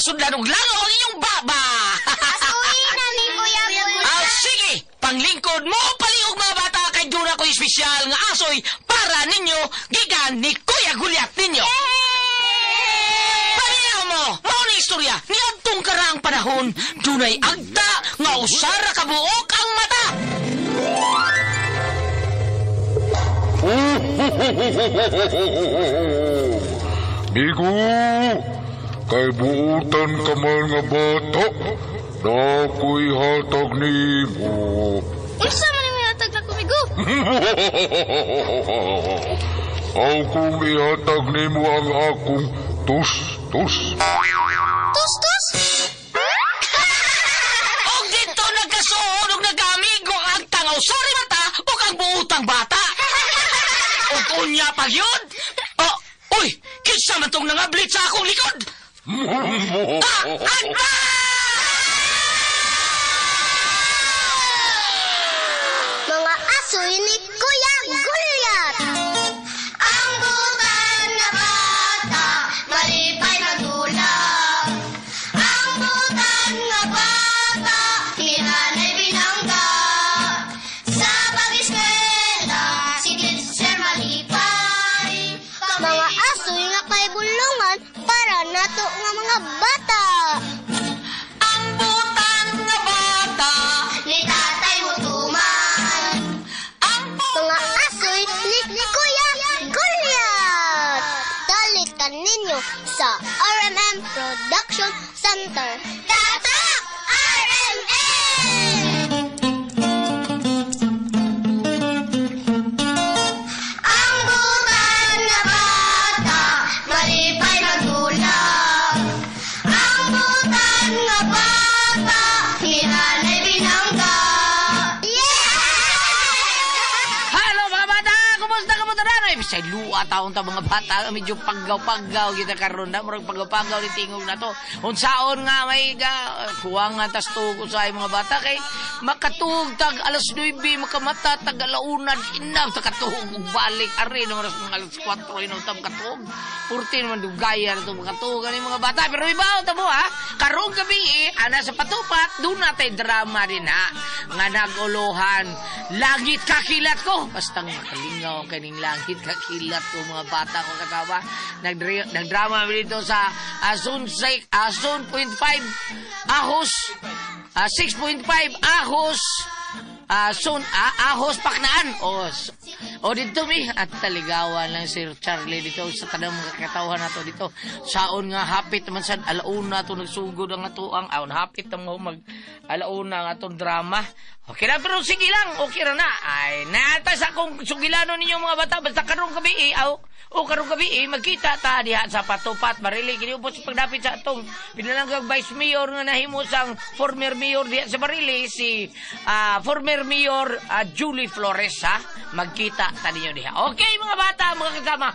nasudlan og langaw ang inyong baba. Asuhin na ni Kuya Gulya. Ah, sige, panglingkod mo paliog mga bata kay duna ko espesyal nga asoy para ninyo gikan ni Kuya Gulyat ninyo. Paminaw mo, mao ni istorya niadtong karaang panahon, dunay agta nga usara ka buok ang mata. Migo, kay buutan ka man nga bata, nako'y hatag nimo. Unsa man ang hatag na kumigo? Aw kung ihatag nimo ang akong tus-tus. Tus-tus? Og dito nagkasuod og nagkaamigo ang agta nga usara mata ug ang buutang bata. Og unya pa gyud. Oh, uy, kinsa man tong nangablit sa akong likod? Ah, agta! Mga asoy ni Kuya Gulyat. Ang butan nga bata, malipay magulap. Ang butan nga bata, ni nanay binangga. Sa pag-eskwela, si teacher malipay. Mga asoy nga kay bulungan para nato nga mga bata. Ang butan nga bata, Ni tatay mo tuman. ang Mga asoy ni Kuya Gulyat. Dalit ninyo sa RMM Production Center. Tatak! RMM! Ang butan nga bata, malipay magulap. Ang butan nga bata, ni nanay binangga. Yeah! Hello mga bata! Kumusta ka mo tanan? Ay, bisay luwa taon ta mga bata. Medyo paggaw-paggaw kita karon na. Murag paggaw-paggaw ni tingog na to. Unsaon nga may ga, kuwang nga tas tugo sa mga bata kay makatuog tag alas 9, makamata tag alauna, inam ta katuog ug balik ari naman alas mga alas 4 inaw ta makatuog. Purti naman dugaya na to makatuog ani mga bata. Pero ibaw ta mo ha. Karong gabi ana sa patupat, doon na tay drama din ha. Nga naguluhan. Langit kakilat ko. Basta makalingaw kaning langit kakilat ko mga bata ko kasama. Nagdrama mi dito sa Zone 6, Zone 0.5 Ahos, 6.5 Ahos, Zone Ahos Paknaan. O dito mi at taligawan lang Sir Charlie dito sa tanang mga katawhan nato dito. Saon nga hapit naman sa alauna to nagsugod ang ato ang aon hapit na mo mag alauna ang atong drama. Okay na pero sige lang, okay ra na. Ay nata sa akong sugilano ninyo mga bata basta karong gabi aw o karong gabi magkita ta diha sa Patupat Barili kini ubos sa pagdapit sa atong pinalanggang Vice Mayor nga nahimo sang former mayor diha sa Barili si former mayor Julie Flores ha. Magkita ta ninyo diha. Okay mga bata, mga kasama.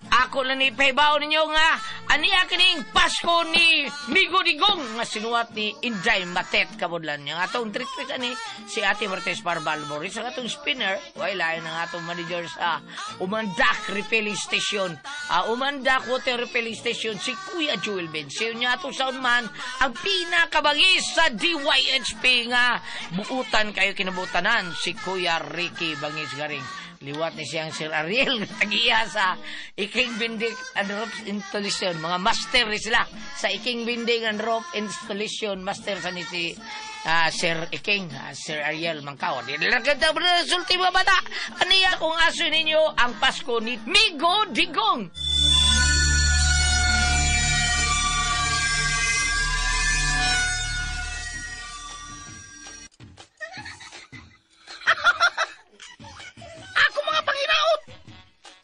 Ako lang ni pahibaw ninyo nga aniya kining Pasko ni Migo Digong nga sinuwat ni Inday Matet kabudlan niya. Ang atong trick ani si Ate Martes Barbal Boris ang atong spinner way lain ang atong manager sa Umandak Refilling Station. Umandak Water Refilling Station si Kuya Joel Bensil niya atong soundman ang pinakabangis sa DYHP nga buutan kayo kinabutanan si Kuya Ricky Bangis Garing. Liwat ni siyang Sir Ariel tagiya sa Iking Binding and Rope Installation. Mga master ni sila sa Iking Binding and Rope Installation. Master sa ni si Sir Iking, Sir Ariel Mangkaw. Di lang ganda sulti mga bata. Aniya kung aso ninyo ang Pasko ni Migo Digong. Ako mga panginaot!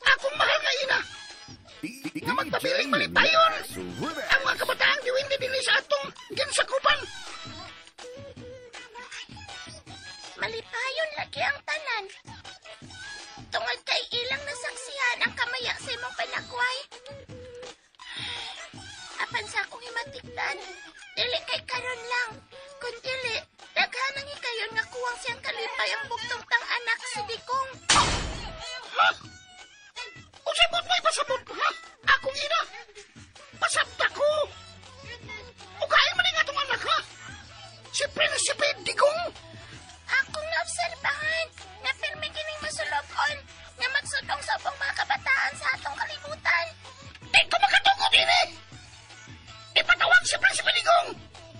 Akong mahal nga ina! Nga magpabiling malipayon! Ang mga kabataang diwindi dinhi sa atong ginsakupan! Malipayon lagi ang tanan. Tungod kay ilang nasaksihan ang kamaya sa imong panagway. Apan sa akong himatikdan, dili kay karon lang. Kun dili, daghan ang hikayon nga kuwang siyang kalipay ang bugtong tang anak si Dikong. Ha? Unsay buot mo ipasabot, ha? Akong ina! Pasabta ko! Si Prinsipe Digong? Akong naobserbahan nga pirmi kining masulobon nga magsudong sa ubang mga kabataan sa atong kalibutan. Di ko makatugot ini! Ipatawag si Prinsipe Digong!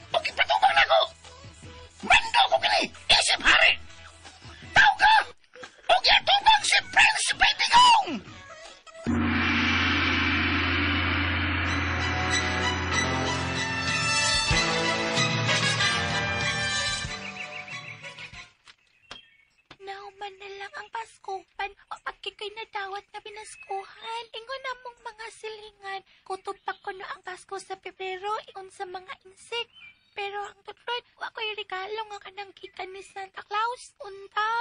O ipatubang nako! Mando ko kini! Isip hari! Tawag ka! O giatubang si Prinsipe Digong! Nauman na lang ang Paskuhan o pagkikoy nadawat nga pinaskuhan. Ingon among mga silingan, kutob pa kuno ang Pasko sa Pebrero ingon sa mga insik. Pero ang tutlod, wa ko'y regalo nga kanang gikan ni Santa Claus. Unta!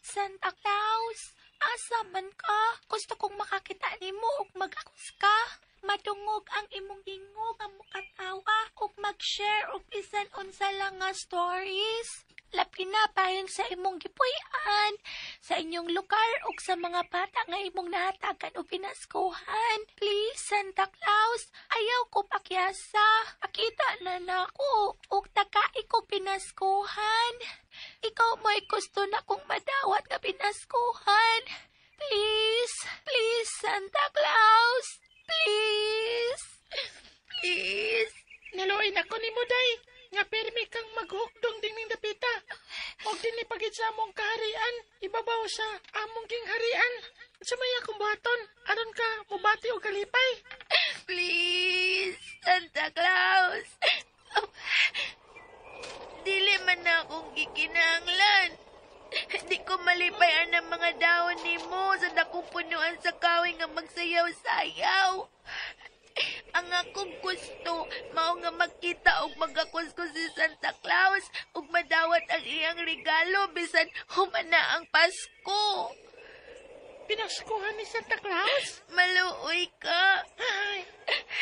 Santa Claus, asa man ka? Gusto kong makakita nimo ug mag-akos ka. Madungog ang imong ingog nga mukatawa ug mag-share og bisan unsa lang nga stories. Labi na bahin sa imong gipuy-an, sa inyong lugar ug sa mga bata nga imong nahatagan o pinaskuhan. Please, Santa Claus, ayaw ko pakyasa. Pakita na nako ug takai ko pinaskuhan. Ikaw mo'y gusto na kong madawat nga pinaskuhan. Please, please, Santa Claus. Please. Please. Naluoy na ko ni mo, day. Nga permi kang maghukdong din ning dapita. Og dinhi pagid sa among kaharian, ibabaw sa among king harian. Sa may akong buhaton, aron ka mobati og kalipay. Please, Santa Claus. Dili man na akong gikinahanglan. Di ko malipayan ang mga dahon nimo sa dakong punuan sa kawing nga magsayaw-sayaw. Ang akong gusto, mao nga makita og magakos ko si Santa Claus ug madawat ang iyang regalo bisan human na ang Pasko. Pinaskuhan ni Santa Claus? Maluoy ka. Ay,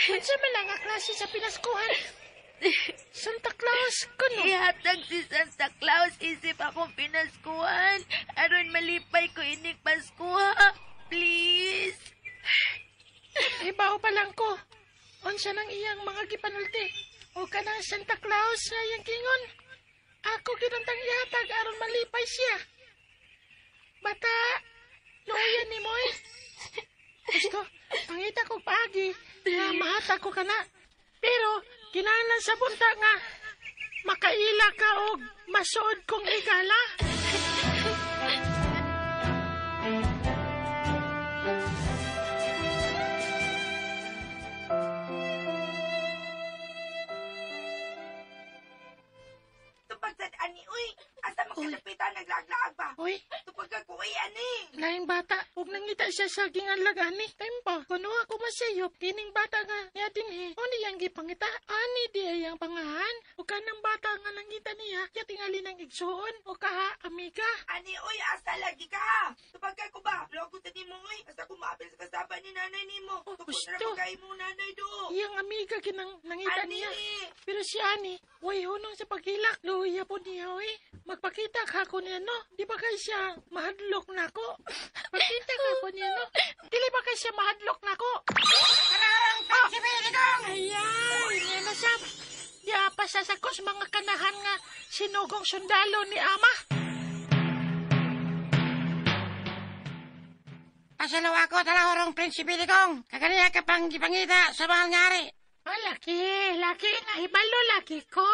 unsa man lang ang klase sa pinaskuhan? Santa Claus kuno. Ihatag si Santa Claus isip akong pinaskuhan aron malipay ko inig Paskuha. Please. Ibaw pa lang ko. Unsa nang iyang mga gipanulti? O kanang Santa Claus nga iyang kingon? Ako ginuntang ihatag aron malipay siya. Bata, luoyan ni Moy. Gusto, pangita ko paagi na mahatag ko kana. Pero, kinahanglan sa bunta nga makaila ka og masuod kong igala. Tupag sad ani uy, asa magkalapitan naglaglaag ba? Uy, Tupag ka kuy ani. laing bata, ug nangita siya sa ginganlag ani. Time pa, kuno ako masayop, kining bata nga niya dinhi. O niyang gipangita, ani di ay ang pangahan. O kanang bata nga nangita niya, ya tingali ng igsuon, o kaha, amiga. Ani uy, asa lagi ka? Tupag ka ko ba? Logo sa nimo uy, asa ko maapil sa kasaba ni nanay nimo. Oh, Tupag na gusto. ko kay mo nanay do. Iyang amiga kinang nangita Ani. niya. Pero si Ani, way hunong sa paghilak. Luya po niya, oy. Magpakita ka ko niya, no? Di ba kay siya mahadlok na ko? Magpakita ka ko niya, no? Dili ba kay siya mahadlok na ko? Kararang Prinsipe Digong! Ayan, yan na siya. Di pa siya sa kos mga kanahan nga sinugong sundalo ni Ama. Pasalaw ako talahorong Prinsipe Digong. Kaganiya ka pang gipangita sa mahal nga ari. Ah, laki, laki, nahibalo laki ko.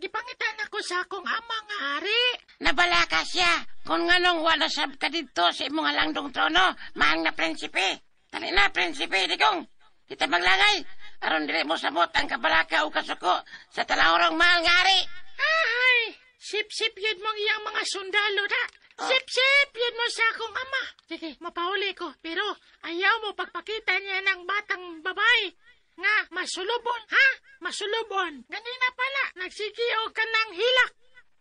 Gipangita na ko sa akong ama nga ari. Nabalaka siya kung nganong wala sab ka didto sa imong alangdong trono, mahal na prinsipe. Dali na, Prinsipe Digong. Kita maglangay. Aron dili mo samot ang kabalaka o kasuko sa talahorong mahal nga ari. Ay, sip-sip yun mong iyang mga sundalo na. Sip-sip yun mo sa akong ama. Sige, mapauli ko. Pero ayaw mo pagpakita niya ng batang babae. Nga, masulubon, ha? Masulubon. Ganina pala, nagsigi o ka ng hilak.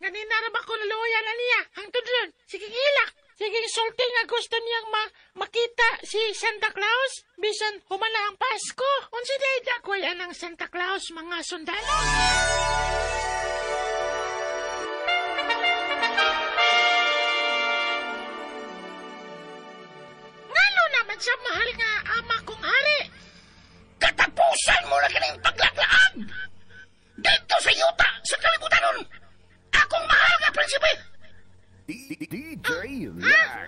Ganina ra ba ko naluya na niya? Hangtod ron, sige hilak. Sige sulti nga gusto niyang makita si Santa Claus. Bisan humana ang Pasko. Unsa day dakoy anang Santa Claus mga sundalo? Ngano naman siya mahal nga ama kong hari? Katapusan mo na kining paglaglaag! Dito sa yuta, sa kalibutanon!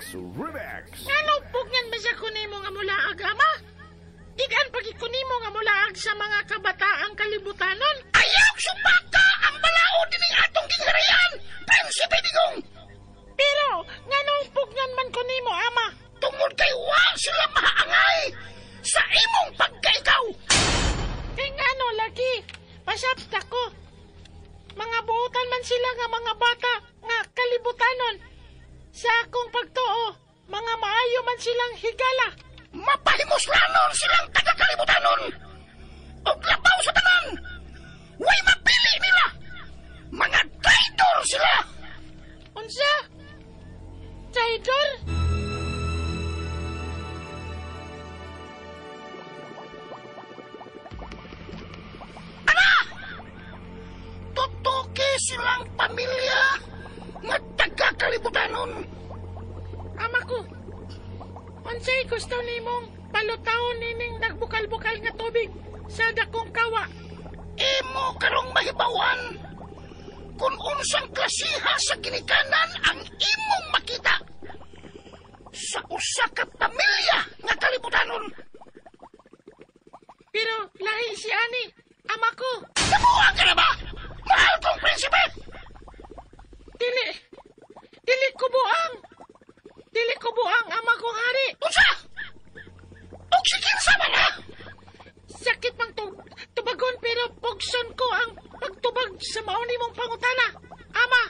Remix, Remix. Nganong pugnan ba siya kunimo nga mulaag, ama? Digan pagkikunimo nga mulaag sa mga kabataang kalibutanon? Ayaw supaka ang balaod dining atong gingharian, Prinsipe Digong! Pero, nganong pugnan man kunimo, ama? Tungod kay wa sila mahaangay sa imong pagkaikaw! Kay ngano lagi, pasabta ko. Mga buutan man sila nga mga bata nga kalibutanon. Sa akong pagtuo, mga maayo man silang higala. Mapahimuslanon silang taga-kalibutanon. Og labaw sa tanan, way mapili nila. Mga traidor sila. Unsa? Traidor? Ana! Tutuki silang pamilya nga taga-kalibutanon. Ama ko, unsay gusto nimong palutawon nining nagbukal-bukal nga tubig sa dakong kawa? Imo karong mahibawan kung unsang klasiha sa ginikanan ang imong makita sa usa ka pamilya nga kalibutanon. Pero lahi si Ani, ama ko. Nabuang ka na ba? Mahal kong prinsipe! Dili, dili ko buang. Dili ko buang, ama kong hari. Unsa? Og si kinsa man ha? Sakit mang tubagon pero pugson ko ang pagtubag sa mao nimong pangutana. Ama!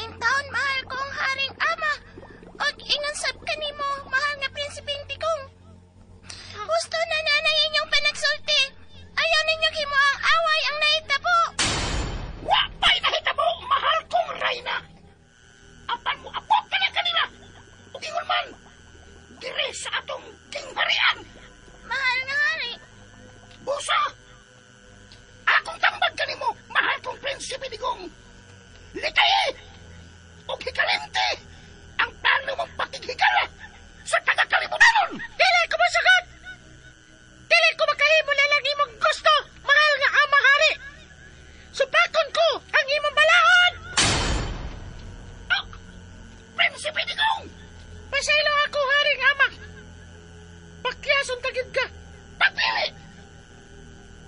Intaon, mahal kong haring ama. Og ingon sab kanimo, mahal nga Prinsipe Digong. Gusto na nanay inyong panagsulti. Ayaw ninyo himo ang away ang nahitabo. Wa pa'y nahitabo, mahal kong reyna. Apan mo abot ka na kanila. Ug ingon man, diri sa atong gingharian. Mahal nga hari. Busa! Akong tambag kanimo, mahal kong Prinsipe Digong. Likay! Ug hikalente ang plano mong pakighigala sa taga-kalibutanon. Dili ko masagot! Dili ko makahimo na lang imong gusto, mahal nga ama hari. Supakon ko ang imong balaod! Oh, Prinsipe Digong! Pasaylo ako, haring ama. Pakyason tagid ka. Pagpili!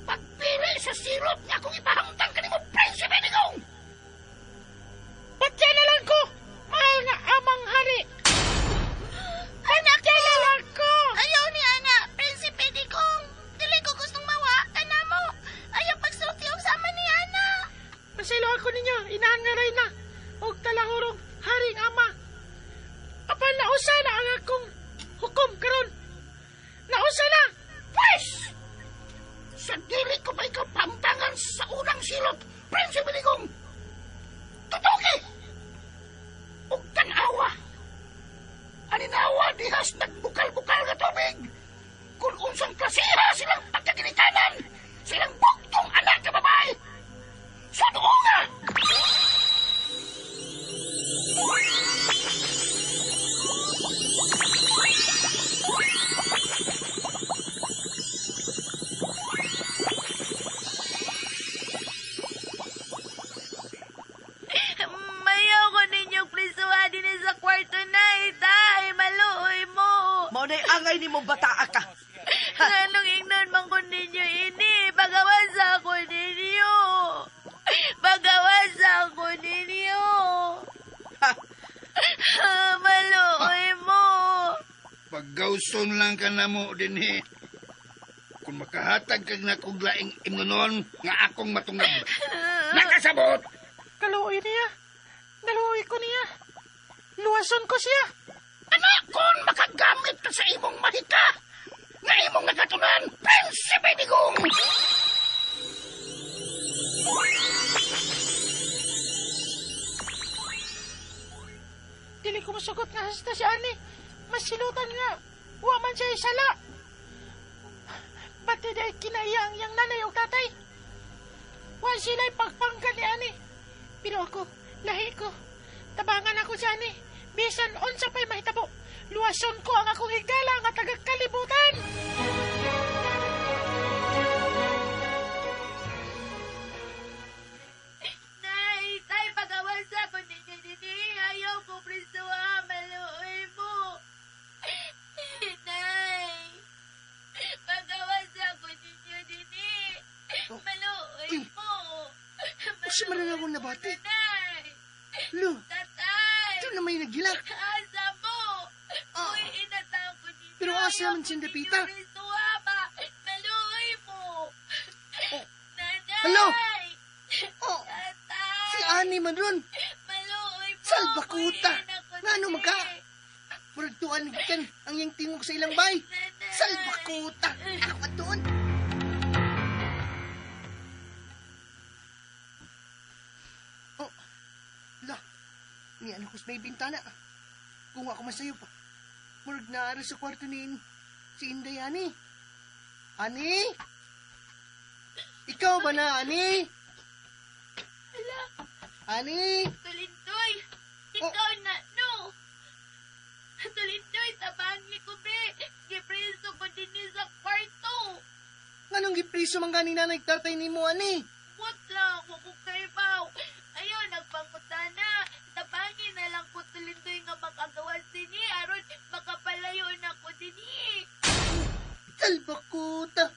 Pagpili sa silot nga akong ipahamtang kanimo, Prinsipe Digong! Patya na lang ko, mahal nga amang hari. Anak Patya na lang ko! Ayaw ni ana, Prinsipe Digong. Dili ko gustong mawa ka na mo. Ayaw pagsulti og sama ni ana. Pasaylo ako ninyo, inahan nga reyna, og talahurong haring ama. Apan nausa na ang akong hukom karon. Nausa na! Pwes! Sa dili ko pa ikaw pamtangan sa unang silot, Prinsipe Digong! Tutuki! Ug tan-awa! Aninawa dihas nagbukal-bukal nga tubig! Kung unsang klasiha silang pagkaginikanan, silang buktong anak ka babae! Sa duonga! Mayaw ko ninyong prisuhan din sa kwarto na, itay. Maluoy mo. Mao na'y angay nimo bataa ka. Nganong ingnon man ko ninyo ini. Pagawas ako ninyo. Pagawas ako ninyo. Ha? Maluoy mo. Paggawson lang ka na mo dinhi. Kung makahatag kag nakog laing imnonon nga akong matungag. Nakasabot! Kaluoy niya. Naluoy ko niya. Luwason ko siya. Anak, kung makagamit ka sa imong mahika, nga imong nagatunan, Prinsipe Digong! Dili ko masugot nga hasta si Ani. Masilutan nga. Wa man siya isala. Pati di ay kinaiya ang iyang nanay o tatay. Wa sila'y pagpangga ni Ani. Pero ako, lahi ko. Tabangan ako si Ani. Bisan unsa pa'y mahitabo. Luwason ko ang akong higala nga taga-kalibutan. Nay, tay, pagawas ako ninyo dini. Ayaw ko prisuha. akong nabati. Lo, ito na may nagilak. Asa mo! Uy, inatang ko ninyo. Pero asa man siya dapita? Maluoy mo! Oh. Nanay! Hello? Oh, Tatay! si Ani man ron. Maluoy mo! Salbakuta! Uy, inako Ngano dinhi. magka? Murag tuan gikan ang iyang tingog sa ilang bay. Salbakuta! Ako at doon. Oh, la. Ni ano ko sa may bintana. Kung ako masayo pa. Murag naara sa kwarto ni si Inday, ani. Ani? Ikaw ba na, ani? Hala, Ani? Tulindoy! Oh. Ikaw na, no! Tulindoy, tabangi ko, be! Gipreso ko dinhi sa kwarto! Nganong gipriso man gani nanay tatay nimo ani? What lang, wa ko kaibaw. Ayaw, nagpangutana. Tabangi na lang ko tulindoy nga makagawas dinhi aron makapalayo na ko dinhi. Salbakuta.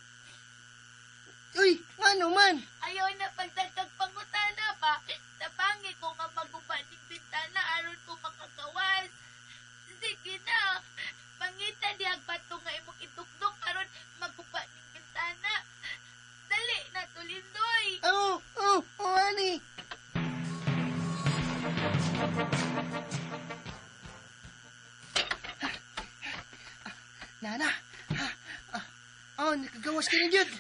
Uy, ngano man? Ayaw na pagdagdag pangutana pa. Tabangi ko nga maguba ning bintana aron ko makagawas. Sige na. Pangita dihang bato nga imong idukdok aron maguba ning bintana. Dali na tulindoy. Oh, oh, oh, ani. Nana, oh, nakagawas ka na dyan.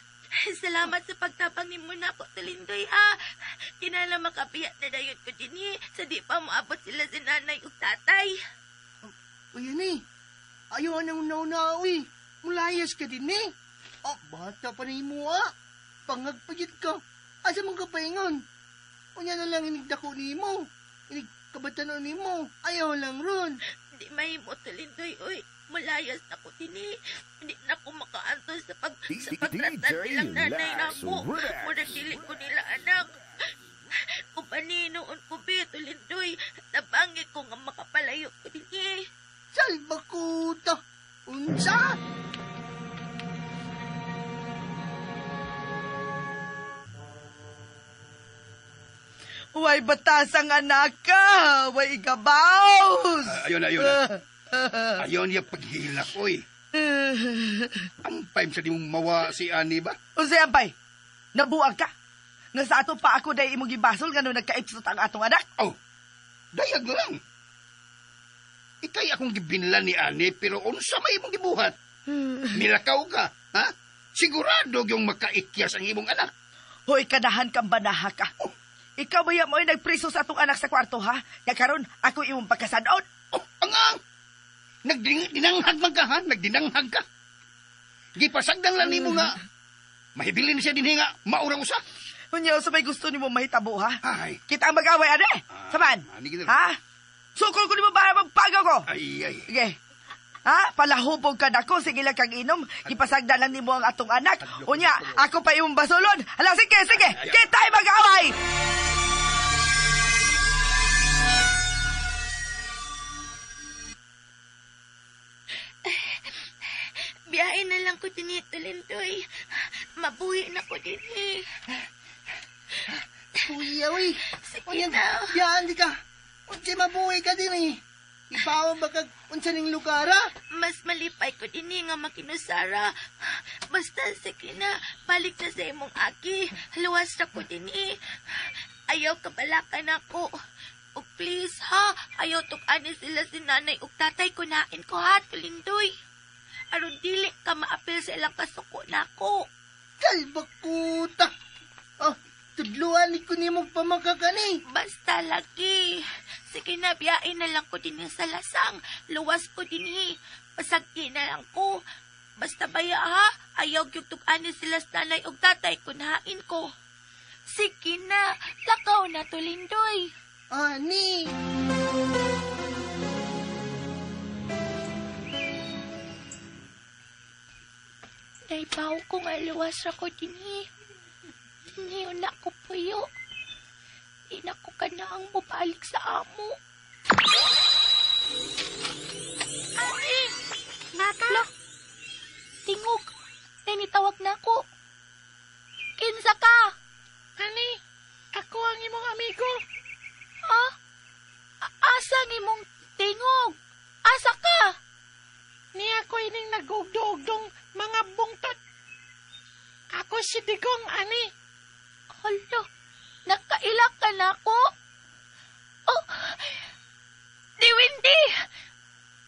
Salamat sa pagtabang nimo na po, Tulindoy, ha. Kinala makapiya na dayon ko dinhi sa di pa moabot sila si nanay ug tatay. Uy, ani. Ayaw nang una-una, uy. Mulayas ka din, eh. Oh, bata pa na imo, ah. Pangagpagit ka. Asa man ka paingon? Unya na lang inigdako nimo. Inig kabatanon nimo. Ayaw lang ron. Di mahimo, Tulindoy, uy. Mulayas na ko dinhi. Hindi na ko makaantos sa pag sa pagtratan nilang nanay na ako. Murag dili ko nila anak. Kung paninoon ko, be, Tulindoy, tabangi ko nga makapalayo ko dinhi. Salbakuta! Unsa? Way batas ang anak ka! Way igabaws! Ayun, ayun. Ayaw niya paghilak, oy. Ampay sa di mong mawa si Ani ba? Unsay ampay? Nabuang ka? Nga sa ato pa ako dahil imong gibasol nga nung nagkaipsot ang atong anak? Oh, dayag na lang. Ikay akong gibinlan ni Ani, pero unsa may imong gibuhat? Milakaw ka, ha? Sigurado yung makaikyas ang imong anak. Hoy, kanahan kang banaha ka. Oh. Ikaw ba mo'y nagpriso sa atong anak sa kwarto, ha? Nga karon ako imong pagkasadon. Oh, ang! Nagdinanghag man ka, ha? Nagdinanghag ka. Gipasagdan lang nimo nga. Mahibilin siya dinhi nga, maurang usa. Unya, sa may gusto nimo mahitabo, ha? Ay. Kita ang mag-away, ane? Saman? ani gid. Ha? Sukol ko nimo ba magpagaw ko? Ay, ay. Sige. Ha? Palahubog ka nako, sige lang kang inom. Gipasagdan lang nimo ang atong anak. Unya, ako pa imong basulon. Hala, sige, sige. Kita'y mag-away! Biyahe na lang ko dinhi, Tulindoy. Mabuhi na ko dinhi. Uy, uy. Sige Unya, na. biyaan di ka. Unsay mabuhi ka din, eh. Ipaw ba kag unsa ning lugar, ha? Mas malipay ko dinhi nga makinusara. Basta sige na, balik na sa imong aki. Luwas na ko dinhi. Ayaw kabalakan ako. O please ha, ayaw tuk-ani sila si nanay ug tatay kunain ko ha, Tulindoy. Aron dili ka maapil sa ilang kasuko nako. Salbakuta! Oh, tudluan ni ko nimo pamakakani. Basta lagi. Sige na, biyain na lang ko dinhi sa lasang. Luwas ko dinhi. Pasagdi na lang ko. Basta baya ha, ayaw gyud tug-ani sila sa nanay ug tatay kunain ko. Sige na, lakaw na Tulindoy. Ani! Naibaw ko nga luwas ra ko dinhi. Dinhi na ko puyo. Di na ko kanaang mobalik sa amo. Ani! Naka? Tingog. Nay nitawag na ako. Kinsa ka? Ani, ako ang imong amigo. Ha? Asa ang imong tingog? Asa ka? Niya ko ining nagugdo-ugdong mga bungtot. Ako si Digong, ani. Hala, nakaila ka na ako? Oh, Diwindi!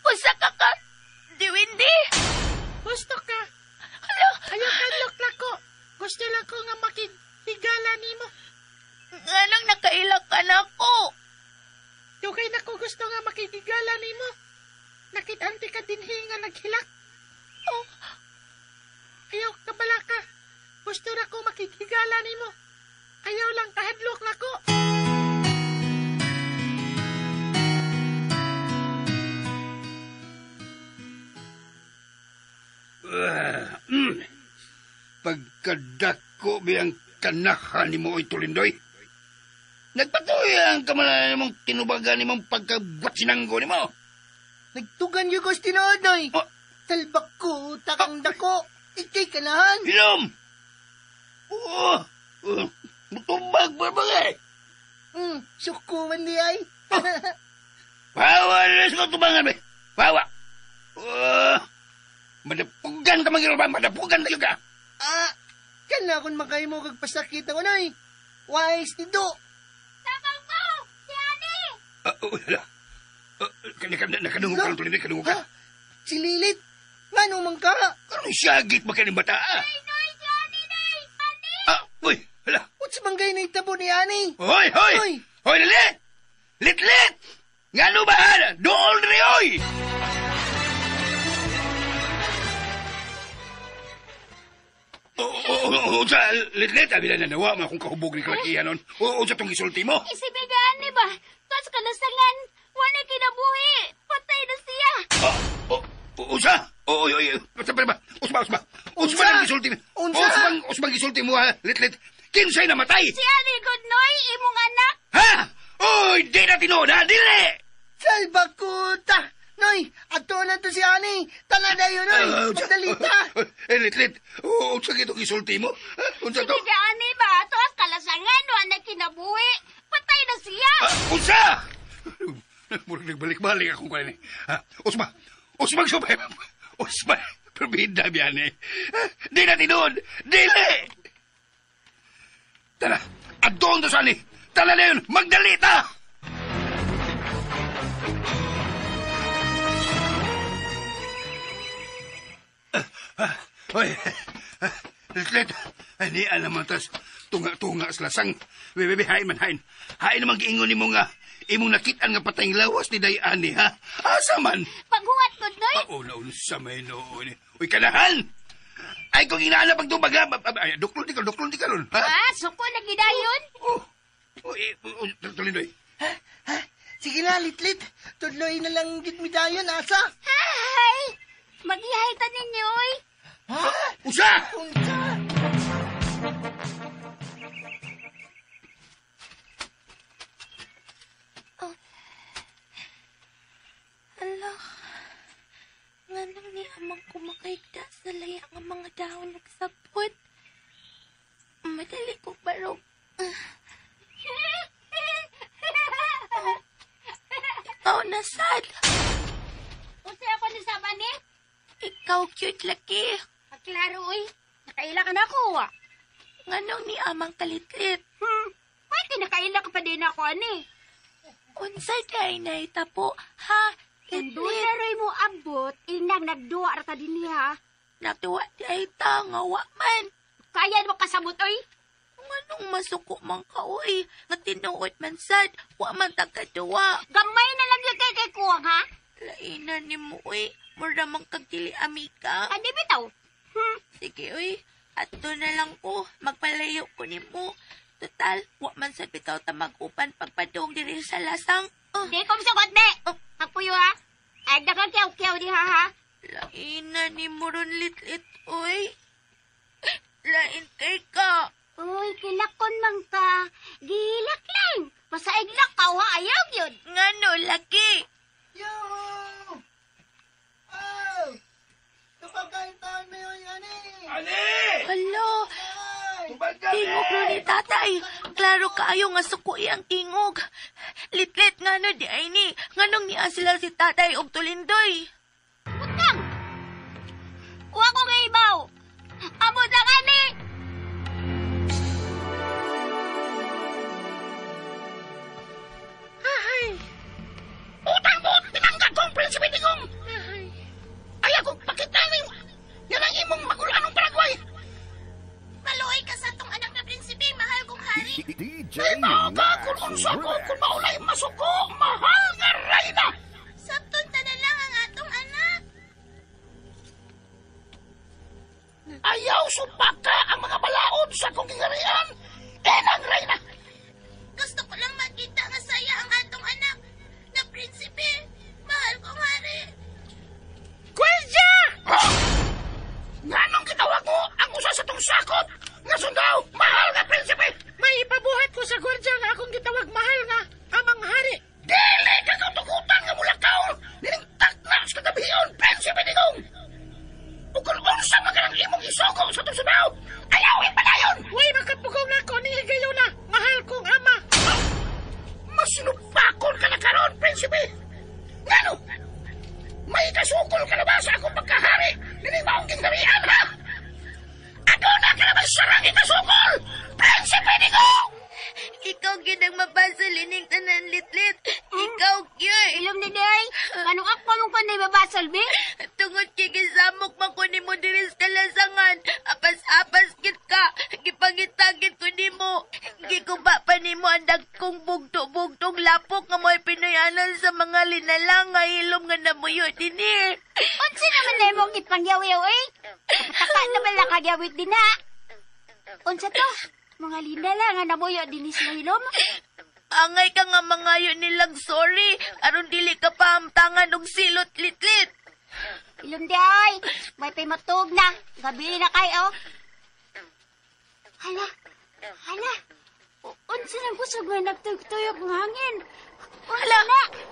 Usa ka ka, Diwindi! Gusto ka? Hala! Ayaw kadlok na ko. Gusto lang ko nga makihigala nimo. Nganong nakaila ka na ako? Dugay na ko gusto nga makihigala nimo. Nakit-anti ka dinhi nga naghilak. Oh. Ayaw kabala ka. Gusto na ko makihigala nimo. Ayaw lang kahadlok na ko. Pagkadako biyang kanahan ni mo, oy Tulindoy. Nagpatuloy ang kamalayan mong tinubagan ni mong pagkagwatsinanggo ni mo. Nagtugan yung ko tinuod, Noy. Oh. Salbak ko, takang dako. Ikay kanahan. Hilom! Oo! Mutubag ba ba eh? Suko man di ay. Bawa na sa tubangan ba? Bawa! Madapugan ka magyaro ba? Madapugan tayo ka! Kana kung makay mo kagpasakit ako, Noy. Wise ni Do. Tabang mo! Si Ani! Wala. Nakadungog ka lang, Tulindoy. Nakadungog ka. Si Lilith. Ngano man ka? Anong syagit ba kayo ng bata? Nay, Noy! Si Ani, Noy! Ani! Uy! Hala! What's manggay na itabo ni Ani? Hoy! Hoy! Hoy! Hoy, Lilit! Litlit! Ngano ba? Dool rin, hoy! Oo, sa Litlit, abi na nanawa mo akong kahubog ni kalakihan nun. Oo, sa itong isulti mo. Isibigaan ni ba? Kas kalasangan, wala kinabuhi. Patay na siya. Usa! Oo, usba, usba, usba. Usba ang gisulti mo. Unsa? Usba ang gisulti mo, ha, Litlit. Kinsay namatay? Si Ani Goodnoy, imong anak. Ha? Uy, di na tinuod, ha? Dili! Salbakuta! Noy, ato na to si Ani. Tala na yun, Noy. Magdalita. Eh, Litlit, unsa kitong gisulti mo? Unsa to? Sige, Ani ba? Ato ang kalasangan, wala kinabuhi. Patay na siya. Unsa? Murag nagbalik-balik akong kuwan eh. Usba! Usbang subay! Usba! Perbida biyan eh. Di na tinuod! Dili! Tara! Adoon to sani! Tala na yun! Magdalita! Hoy! Litlit! Ay, alam mo tas tunga-tunga sa lasang. Bebe, hain man, hain. Hain naman giingon ni mo nga. Imong nakitaan nga patayng lawas ni Dayani, ha? Asa man? Paghuwat ko, Noy. Pauna-unsa may noon. Uy, kanahan! Ay, kung inaanap ang tubag, ha? Ay, duklon di ka, ron, ha? Suko na gidayon. Tuloy, Noy. Sige na, Litlit. Tuloy na lang gid mi dayon, asa? Hi! Magihay ta ninyo, oy. Ha? Usa! Unsa? Ala, nganong ni amang kumakaigda sa laya nga mga dahon nagsabot. Madali ko barog. Ikaw na sad. Unsa ako ni sama ni? Ikaw cute laki. Klaro, oy. Nakaila ka na ako, ah. Nganong ni amang kalitlit? Ay, kinakaila ka pa din ako, ani. Unsa day na itapo, ha? Litlit. Doon mo abot, inang nagduwa ra ta din ha. Nagduwa di ay ta, nga wa man. Kaya mo kasabot, oy. Nganong masuko man ka, oy. Nga tinuod man sad, wa man ta kaduwa. Gamay na lang yung kay kuwang, ha? Lainan ni mo, oy. Mura man kag dili amika. Adi bitaw. Sige, oy. Ato na lang ko. Magpalayo ko ni mo. Total, wa man sad bitaw ta mag-upan pagpadong diri sa lasang. Oh. Di ko sugot, be. Oh. Pagpuyo, ha? Ay, dagang kiyaw-kiyaw di, ha, ha? Lainan ni mo ron litlit, oy. Lain kay ka. Uy, kilakon man ka. Gilak lang. Masaig lang ka, ha? Ayaw yun. Ngano, laki. Yo! Oh! Tupagkain taon mo yun, Ani! Ani! Hello! Tingog ro ni tatay. Klaro ka kaayo nga sukui ang tingog. Litlit nga no di ay ni, nganong niya sila si tatay og tulindoy. Butang! Wa ko ibaw! Amo na kani! Ahay! Utang mo! Tinanggap kong Prinsipe Digong! Ahay! Ay akong pakita ni yan ang imong magulanong Paraguay! Maluoy ka sa atong anak na prinsipe, mahal kong hari. DJ Tao ka Max kung unsa ko Remix. kung maulay masuko, mahal nga reyna! Sabton ta na lang ang atong anak. Ayaw supaka ang mga balaod sa akong gingarian! Inang reyna! Gusto ko lang makita nga saya ang atong anak na prinsipe, mahal kong hari. Gwardya! Nganong gitawag mo ang usa sa tong sakop nga sundao, mahal nga prinsipe? May ipabuhat ko sa gwardya nga akong gitawag mahal nga amang hari. Dili ka katugutan nga mulakaw nining takna sa kagabion, Prinsipe Digong! Ug kung unsa man kanang imong isugo sa tong sundao, ayawin padayon! Way makapugong nako ni higayuna, mahal kong ama. Masinupakon ka na karon, Prinsipe! Ngano? May kasukol ka na ba sa akong pagkahari nining maong gingharian, ha? Aduna ka na ba sarang ikasukol, Prinsipe Digong? Ikaw ginang mabasol ining tanan litlit. Ikaw gyud. Ilom ni Day, anong ako mong panay babasol, be? Tungod kay gisamok man ko nimo diri sa kalasangan, apas-apas gid ka, gipangitagit ko nimo. Gikuba pa nimo ang dagkong bugto-bugtong lapok nga mo'y Pinoyanan sa mga linalang nga hilom nga namuyo dinhi. Unsa naman na imong ipangyaw-yaw, eh? Kapataka naman lang kagyawit din, ha? Unsa to? Mga linala nga namuyo din sa hilom? Angay ka nga mangayo nilang sorry, aron dili ka pa amtangan og silot litlit. Ilom di ay, may pimatog na. Gabi na kayo. Hala, hala. Unsa nang kusog nga nagtuyok-tuyok ng hangin? Hala,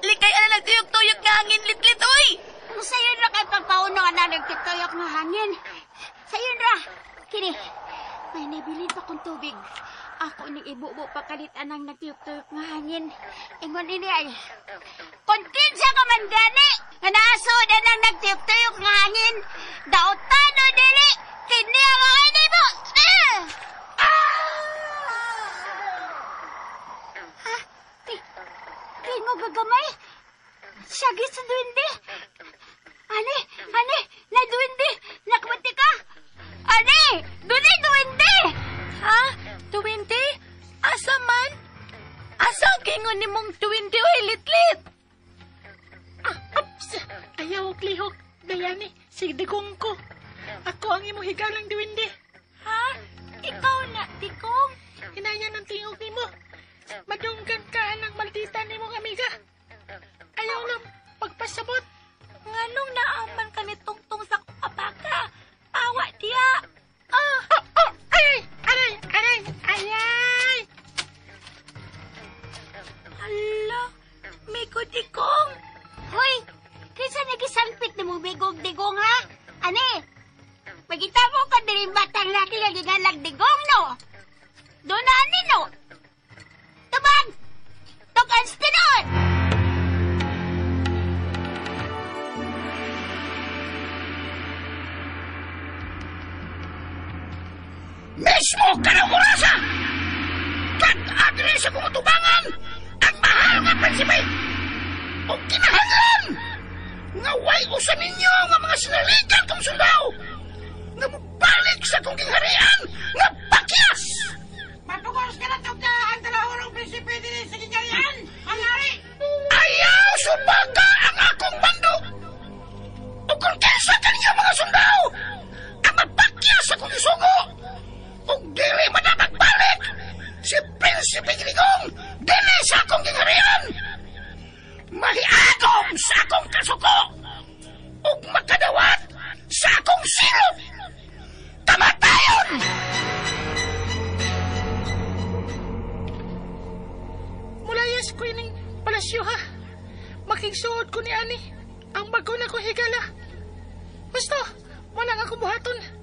likay ana nagtuyok-tuyok nga hangin litlit oy. Sayo ra kay pagpauno nga na nagtuyok nga hangin. Sayo ra. Kini, may nabilin pa kong tubig. Ako ning ibubo pakalit anang nagtuyok-tuyok nga hangin. Ingon ini ay, kung kinsa ka man gani, nga naasod anang nagtuyok-tuyok nga hangin, daotan o dili, kini ang mga nimo. Ha? Tingo gagamay? Siyagi sa duwende. Ane, ane, na duwende, nakabati ka. Ane, dunay duwende. Ha? Duwende? Asa man? Asa ang kingon nimong duwende oy litlit? Ah, ups! Ayaw og lihok. Dayani, si Digong ko. Ako ang imong higalang duwende. Ha? Ikaw na, Digong? Hinayan ang tingog nimo. Madunggan ka ng maldita nimong amiga. Ayaw lang pagpasabot. Nganong naaman ka ni Tungtong sa kapaka? Awa diya. Ah! Oh, oh, ay, ay, aray, aray, ay! Hala, migo Digong. Hoy, kinsa nagisalpit nimo bigog digong ha? Ane, magita mo ka diri batang laki nga gigalag digong no? Doon na ani no? Tubag! Tugan sa tinuod! Mismo ka ng orasa! Kag-agri sa kong tubangan ang mahal nga prinsipe! O kinahanglan! Nga way usa ninyo nga mga sinaligan kong sundao! Nga mubalik sa kong gingharian nga pakyas! Mapugos ka na tugka ang dalahurong prinsipe din sa gingharian! Ang hari! Ayaw subaga ang akong bando! O kung kinsa kaninyo mga sundao ang mapakyas sa kong isugo! Ug dili madapagbalik si Prinsipe Digong dili sa akong gingharian! Mahiagom sa akong kasuko ug makadawat sa akong silot! Kamatayon! Mulayas ko ining palasyo ha. Makigsuod ko ni ani. Ang bago na ko higala. Basta, wala nga akong buhaton.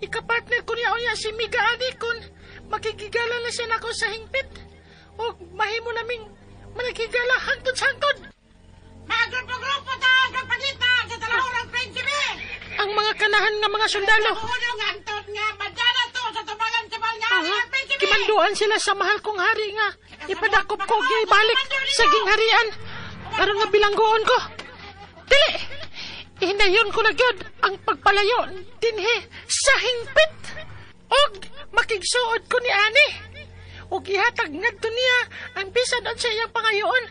Ikapartner ko niya unya si Miga ani kun Makigigala na siya nako sa hingpit. O mahimo naming managhigala hangtod sa hangtod. Magrupo-grupo ta sa pagita sa talahurang prinsipe! Ang mga kanahan nga mga sundalo. Unong hangtod nga madala to sa tubangan sa mahal nga hari ang prinsipe! Kimanduan sila sa mahal kong hari nga. Ipadakop ko gibalik sa gingharian. Aron nga bilanggoon ko. Dili! Ihinayon ko na gyud ang pagpalayo dinhi sa hingpit. Og makigsuod ko ni ani. Og ihatag ngadto niya ang bisan unsa iyang pangayoon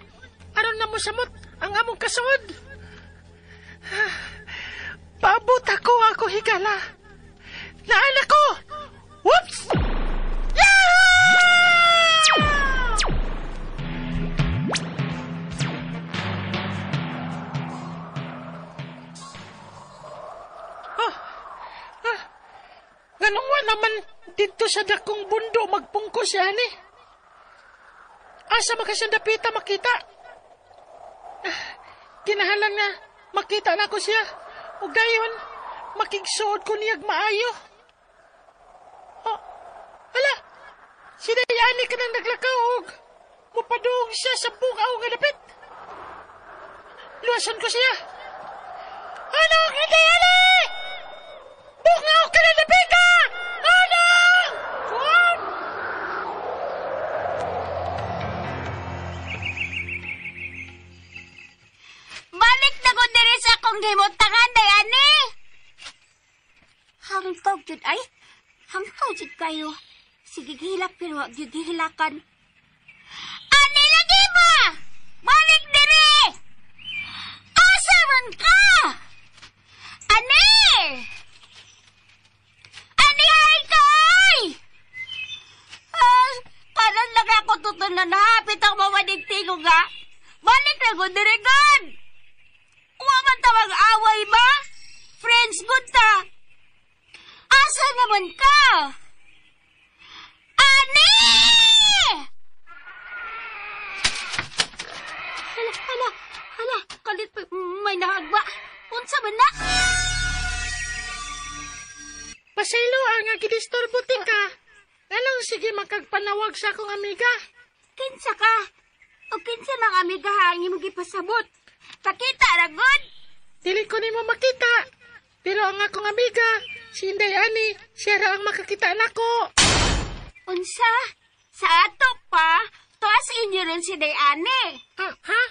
aron na mosamot ang among kasuod. Paabot ako higala. Naan ako! Whoops! Yeah! Ganong wa naman dito sa dakong bundo magpungko si ani. Asa makasandapita makita? Kinahalan nga makita na ko siya. O gayon, makigsuod ko niyag maayo. Oh, ala, si Dayani ka nang naglakaw og mupadung siya sa bukaw nga dapit. Luwasan ko siya. Ano, Dayani? Bungaw ka na dapit ka! Ano? Kuwan! Balik na ko diri sa akong gimutangan, Dayani! Hangkaw jud ay. Hangkaw jud kayo. Sige gihilak pero wag jud gihilakan. Ani lagi ba? Balik diri! Asa man ka? Ani! Ani ay kay! Ah, karon lang ako tutunan na hapit ang mawanig tingog ha. Balik na ko diri god! Wa man ta mag-away ba? Friends good ta. Asa naman ka? Ani! Hala, hala, hala, kalit pa, may nahagba. Unsa man na? Pasaylo ang nga gidisturbo ka. Anong sige makagpanawag sa akong amiga? Kinsa ka? O kinsa nang amiga ha ang imong gipasabot? Pakita ra gud. Dili ko nimo makita. Pero ang akong amiga, si Inday Ani, siya ra ang makakita nako. Unsa? Sa ato pa, tuas inyo ron si Dayane. Ha?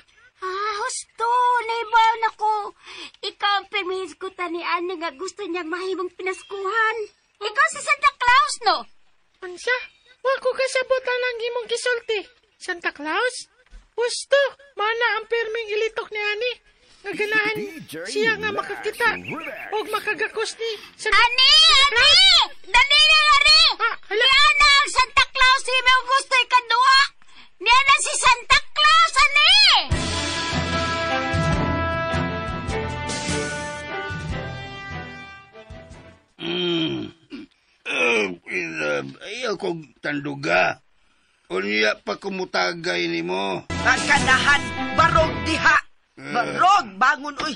Ah, husto, naibaw na ko. Ikaw ang pirmihis ko ni Ani nga gusto niyang mahimong pinaskuhan. Ikaw si Santa Claus, no? Unsa? Wa ko kasabutan ang imong gisulti. Santa Claus? Husto, mana ang pirming ilitok ni Ani. Nga ganahan siya nga makakita og makagakos ni Santa Ani! Ani! Dali na ari! Niya na ang Santa Claus imong gusto ikaduha! Niya na si Santa Claus, Ani! Ayaw kong tanduga. Unya pa kumutagay ni mo. Kanahan, barog diha. Barog, bangon, uy.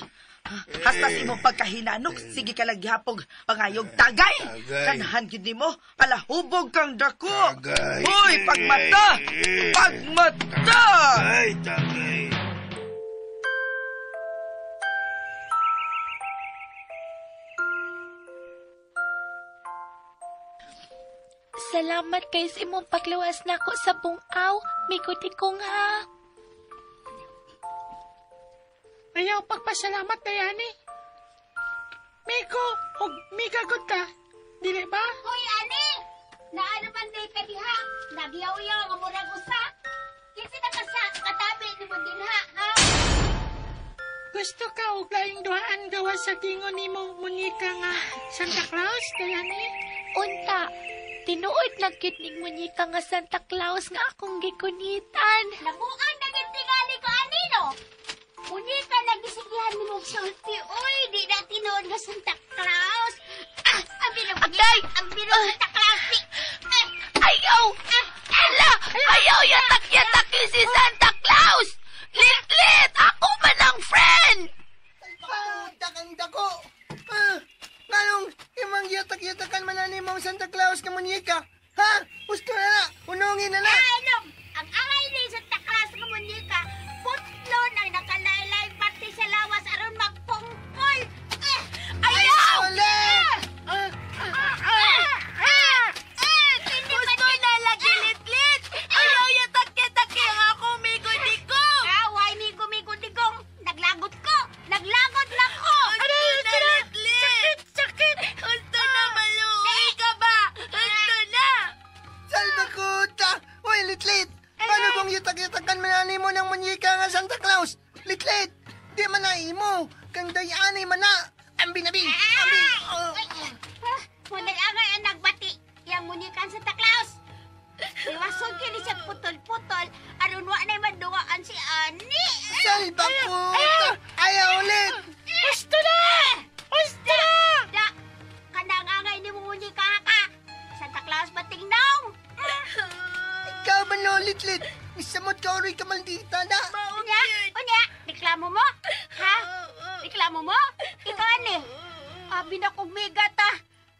Hasta sa imong pagkahinanok, sige ka lang gihapog, pangayog tagay. Kanahan gyud nimo, palahubog kang dako. Tagay. Uy, pagmata! Pagmata! Tagay, tagay. Salamat kay sa imong pagluwas nako sa bungaw. Mikutikong ha. Ayaw pagpasalamat, Dayani. Miko, og Mika gud ka. Dili ba? Hoy, Ani! Naano man day ka diha? Nagyaw-yaw nga murag usa. Kinsa na ka sa katabi nimo dinha, ha? Gusto ka og laing duhaan gawa sa gingon nimo munyika nga Santa Claus, Dayani? Unta, tinuod na gyud ning munyika nga Santa Claus nga akong gikunitan. Nabuang na gyud tingali ko ani no. Munyika na gisigihan nimo sulti. Uy, di na tinuod nga Santa Claus. Ah, ang bilog. Agay! Ang bilog Santa Claus. Di. Ah, Ayaw! Ala! Ayaw yatak-yatak si Santa Claus! Litlit! Ako man ang friend! Puta kang dako! Ah, nganong imang yatak-yatakan man ani mong Santa Claus ka munyika? Ha? Gusto na na! Unungin na na! Ay, no! Ang angay ni Santa Claus nga munyika, putlon ang nakalaylay pati sa lawas aron magpungkol. Ayaw! Ulit! Gusto na lagi litlit! Ayaw yung taki-taki ang ako, Migo Digong! Away, Migo Migo Digong! Naglagot ko! Naglagot na ko! Gusto na litlit! Sakit! Sakit! Gusto na maluwi ka ba? Gusto na! Salbakuta! Uy, Litlit! Paano kung yutak-yutakan manani mo ng munyika nga Santa Claus? Litlit! Di man na imo! Kang dayani man na! Ang binabi! Ang bin... Oh. Munay angay ang nagbati! Yang munyikan Santa Claus! Iwason kini siya putol-putol aron wa na'y maduwaan si Ani! Salbakuta! Ayaw ulit! Gusto na! Gusto na! Da! Kanang angay ni mo munyika ka! Santa Claus batingnong! Ikaw ba no, Litlit? Isamot ka uri ka maldita na! Unya! Unya! Reklamo mo? Ha? Reklamo mo? Ikaw ani? Abi na kong migat ah.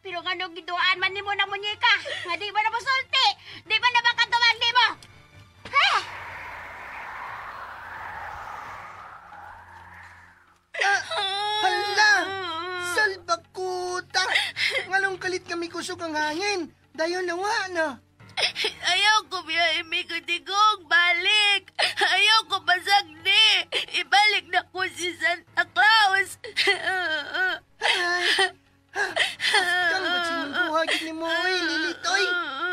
Pero nga nung giduaan man nimo na munyika, nga di ba na masulti? Di ba na makatuwag nimo? Ha? Hala! Salbakuta! Ngalong kalit kami kusog ang hangin. Dayon nawa na. Ayaw ko biya, Migo Digong! Balik! Ayaw ko pasagdi! Ibalik na ko si Santa Claus! Kang ba't sinungbuhagin ni mo, oy, Lilit, oy?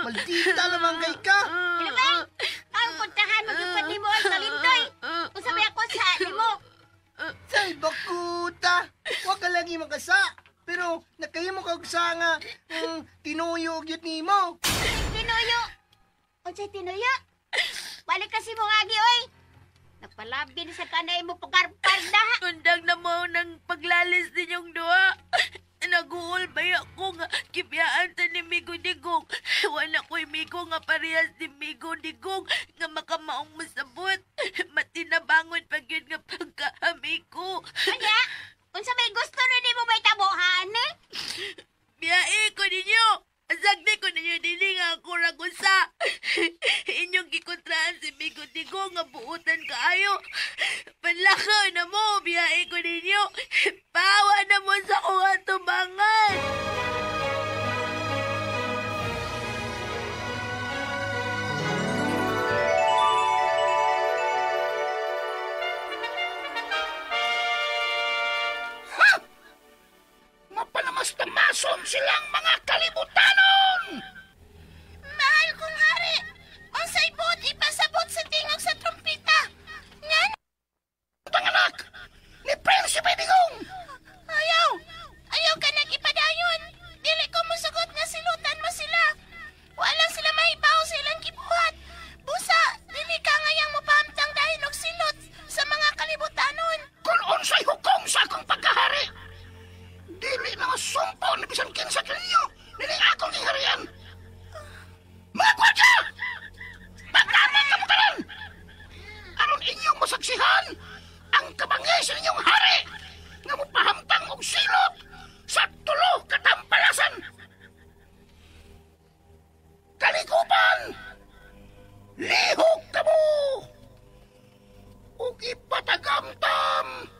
Maldita naman kay ka. Ano? Ang puntahan mo yung pati mo ay kalindoy. Unsa may ako sa nimo? Salbakuta! Huwag ka lagi makasa. Pero nakahimo ka og sa nga tinuyo og yun nimo. Tinuyo. Unsay tinuyo? Balik kasi mo agi oy. Nagpalabi ni sa kanay mo pagarparda. Undang na mo ng paglalis ninyong duha. Naguol ba ako nga kibiyaan ta ni Migo Digong. Wala ko'y Migo nga parehas ni Migo Digong nga makamaong masabot. Matinabangon pag yun nga pagkaamigo. Unya, unsa may gusto na nimo may tabuhan eh? Biyae ko ninyo! Asagdi ko ninyo dili nga ako ragusa. Inyong gikontraan si Migo Digong nga buutan kaayo. Panlakaw na mo, biyae ko ninyo. Pawa na mo sa kuha tumangan. Ha! Mapanamas-tamason silang mga kalibutanon! Mahal kong hari, unsay buot ipasabot sa tingog sa trumpita. Nga Ang anak ni Prinsipe Digong! Ayaw! Ayaw ka nag-ipadayon! Dili ko musugot nga silutan mo sila! Walang sila mahibaw sa ilang gibuhat! Busa, dili ka ngayang mupahamtang dahil og silot sa mga kalibutanon! Kung unsay hukom sa akong pagkahari, dili mga sumpo ni bisan kinsa kaninyo nining akong giharian. Mga gwardya! Maglamang kamo tanan! Aron inyong masaksihan ang kabangis sa inyong hari nga mupahamtang og silot sa tulo ka tampalasan. Kalikupan! Lihok kamo! Ug ipatagamtam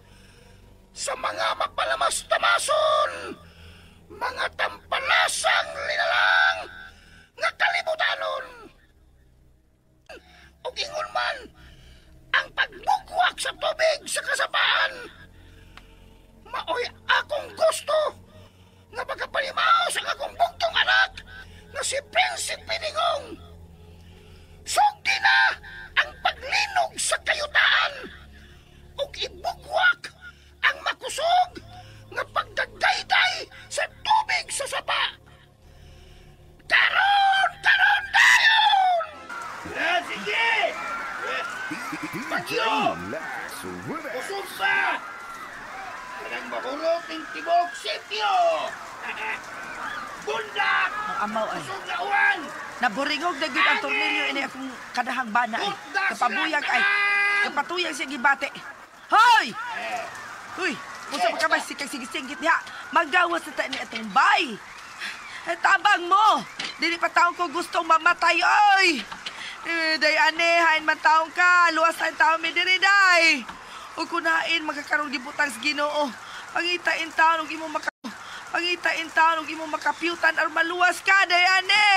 sa mga mapalamas-tamason, mga tampalasang linalang nga kalibutanon. Ug ingon man ang pagbugwak sa tubig sa kasapaan, maoy akong gusto nga pagkapalimaos ang akong bugtong anak nga si Prinsipe Digong. Sugdi na ang paglinog sa kayutaan ug ibugwak ang makusog nga pagdagdayday sa tubig sa sapa. Karon, karon dayon! Sige! Bagyo! Kusog pa! Kanang mahurot ng tibok sityo! Bundak! Ang amaw ay. Kusog na uwan! Naburingog na gyud ang tornilyo ini akong kadahang bana ay. Kapabuyag ay. Kapatuyag siya gibate. Hoy! Uy, unsa pa ka ba sikag sigisingit diha? Magawas na ta ni atong bay. Tabang mo! Dili pa taong ko gustong mamatay, oy! Day ane, hain man taong ka, luwas ang taong mi diri, day! O kunain, magkakaroon gibutang sa Ginoo. Pangitain taon, ug Pangitain taon, ug imong makapiutan aron maluwas ka, day ane!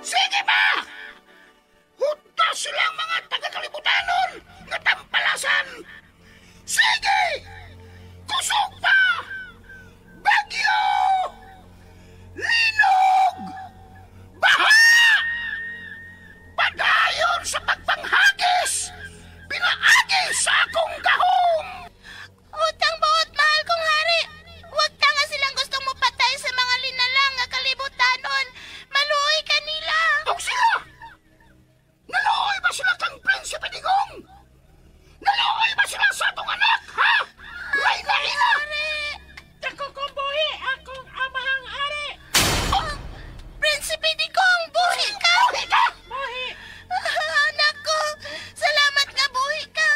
Sige ba! Huta silang mga tagakalibutanon nga tampalasan! Sige! Kusog pa! Bagyo! Linog! Baha! Padayon sa pagpanghagis! Pinaagi sa akong gahom! Utang buot, mahal kong hari. Huwag ta nga silang gustong mupatay sa mga linalang nga kalibutanon. Maluoy kanila. Og sila! Naluoy ba sila kang Prinsipe Digong? Naluoy ba sila sa atong anak, ha? Reyna Ina! Dako kong buhi, akong amahang hari! Oh, Prinsipe Digong, buhi ka! Buhi ka! Buhi! Anak ko, salamat nga buhi ka.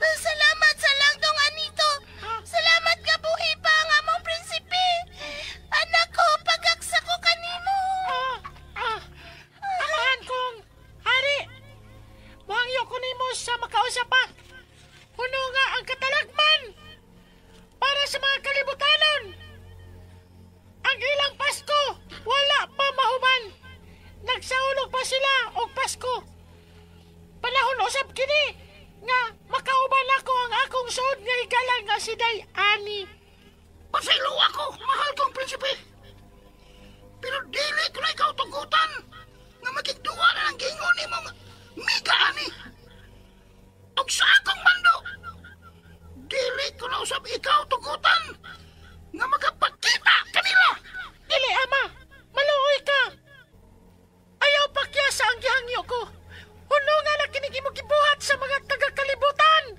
Salamat sa langdong anito. Salamat nga buhi pa ang among prinsipe. Anak ko, pagaksa ko kanimo. Amahan kong hari. Muhangyo ko nimo sa makausap pa. Huno nga ang katalagman para sa mga kalibutanon. Ang ilang Pasko, wala pa mahuman. Nagsaulog pa sila og Pasko. Panahon usab kini nga makauban ako ang akong suod nga higala nga si Day Ani. Pasaylo ako, mahal kong prinsipe. Pero dili ko na ikaw tugutan nga makigduwa na ng gingon nimo nga miga ani. Og sa akong mando, dili ko na usab ikaw tugutan nga makapakita kanila. Dili ama, maluoy ka. Ayaw pakyasa ang gihangyo ko. Huno nga na kinig imong gibuhat sa mga taga-kalibutan.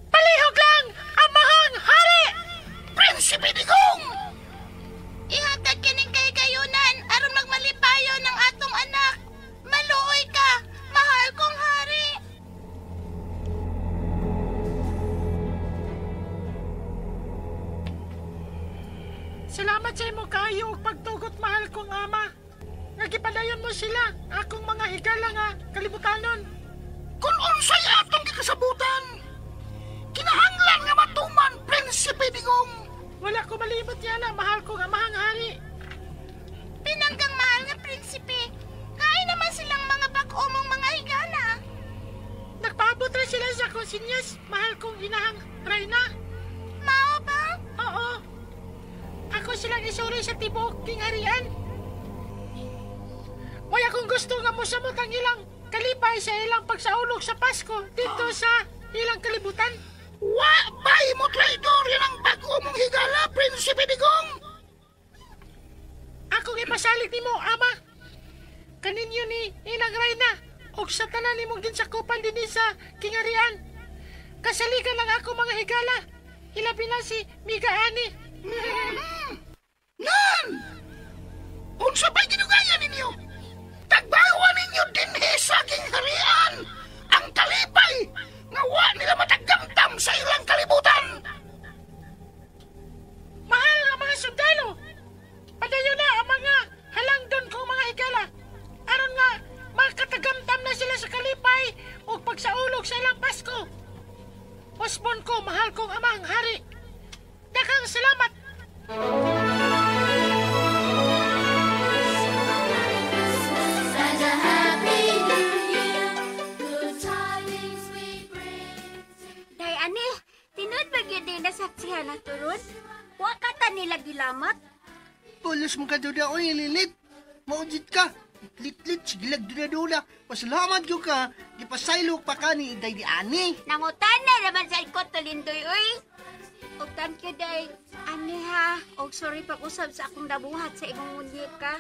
Palihog lang, amahang hari! Prinsipe Digong! Ihatag kining kay kayunan aron magmalipayon ng atong anak. Maluoy ka, mahal kong hari. Salamat sa imo kaayo ug pagtugot, mahal kong ama. Nga gipadayon mo sila, akong mga higala nga kalibutanon. Kung unsay atong gikasabutan, kinahanglan nga matuman, Prinsipe Digong. Wala ko malimot niya na, mahal kong amahang hari. Pinanggang mahal nga prinsipe. Kain naman silang mga bag-o mong mga higala. Nagpaabot ra sila sa konsinyas, mahal kong inahang reyna. Mao ba? Oo. Ako silang isuri sa tibuok king harian. Wala akong gusto nga mosamot ang ilang kalipay sa ilang pagsaulog sa Pasko dito sa ilang kalibutan. Wa bay mo traidor yan ang bag-o mong higala, Prinsipe Digong! Akong ipasalig nimo, ama. Kaninyo ni inang reyna og sa tanan nimong ginsakupan dinhi sa kingarian. Kasaligan lang ako mga higala. Ilabi na si Miga Ani. Nan! Unsa ba'y ginugayan ninyo? Tagbawa ninyo dinhi sa kingharian ang kalipay nga wa nila matagamtam sa ilang kalibutan. Mahal nga mga sundalo! Padayon na ang mga halangdon kong mga higala. Aron nga makatagamtam na sila sa kalipay ug pagsaulog sa ilang Pasko. Osbon ko, mahal kong amang hari. Daghang salamat! Day ani, tinud ba gyud din nasaksihan na turon? Wa ka ta nila gilamat? Pulos mo ka duda, oy, lilit. Maujit ka. Litlit, sigilag duda-duda. Pasalamat ko ka. Gipasaylo pa ka ni Inday ni Ani. Nangutan na naman sa ikot tulindoy, oy. Og thank you, Day. Ani ha, og sorry pag-usab sa akong nabuhat sa imong munyeka.